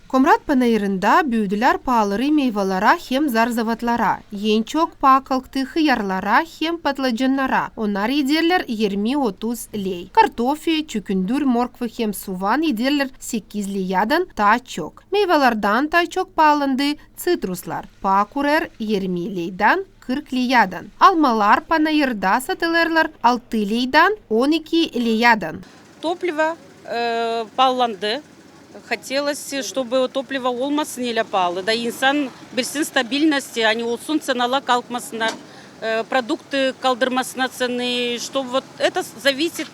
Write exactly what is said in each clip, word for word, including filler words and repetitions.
Komrat panayırında büüdülär paaları meyvalara hem zarzavatlara. En çok paa kalktı hıyarlara hem patlacannara. Onnar ederlär irmi-otuz ley. Kartofi, çükündür, morkva hem suvan ederlär sekiz leydän taa çok. Meyvalardan taa çok paalandı tsitruslar. Paa kurêr irmi leydän kırk leydän. Almalar panayırda satılêrlar altı leydän on iki leydän. Топливо, э, пааланды. Хотелось, чтобы топливо olmasın elä paalı, da insan bilsin stabilnost, ani olsun, ţenalar kalkmasınnar, э, produktu kaldırmasınnar ţenayı, что вот это зависит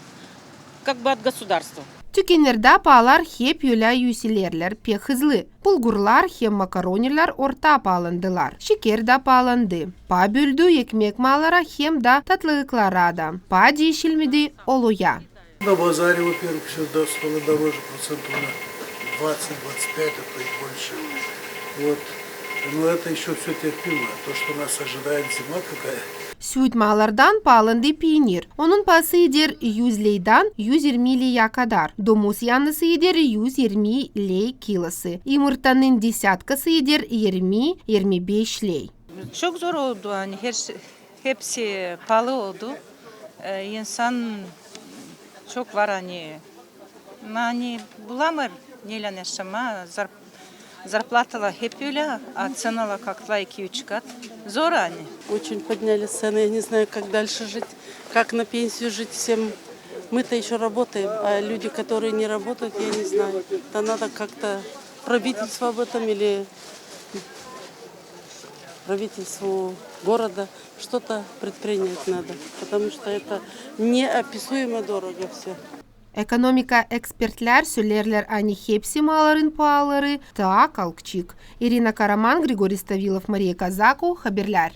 как бы от государства. Tükennerdä paalar hep ölä üüselerlär pek hızlı. Bulgurlar hem makaronilär orta paalandılar. Şeker dä paalandı. Paa böldü ekmek maalara hem dä tatlılıklara da. Paa diişilmedi oluya. На базаре, во-первых, всё стало дороже, процентов на двадцать-двадцать пять, а то и больше. Вот. Но это ещё всё терпимо. То, что нас ожидает зима какая. Süüt maalardan paalandı piinir. Onun paası eder üz leydän üz irmi leyä kadar. Domuz yannısı eder üz irmi ley kilosu. Imırtanın desätkası eder irmi, irmi beş ley. Çok zor oldu, ani her şey, hepsi paalı oldu. E, insan çok var, ani, ani bulamêêr neylän yaşamaa, zar-, zarplatalar hep ölä, a ţenalar kalktılar iki-üç kat. Zor, ani. Очень подняли цены, я не знаю, как дальше жить, как на пенсию жить всем. Мы-то ещё работаем, а люди, которые не работают, я не знаю. Это надо как-то правительство об этом или правительству города что-то предпринять надо, потому что это неописуемо дорого всё. Ekonomika ekspertlär söleerlär, ani hepsi maaların paaları taa kalkacek. İrina Karaman, Grigori Stavilov, Mariya Kazaku, Haberlär.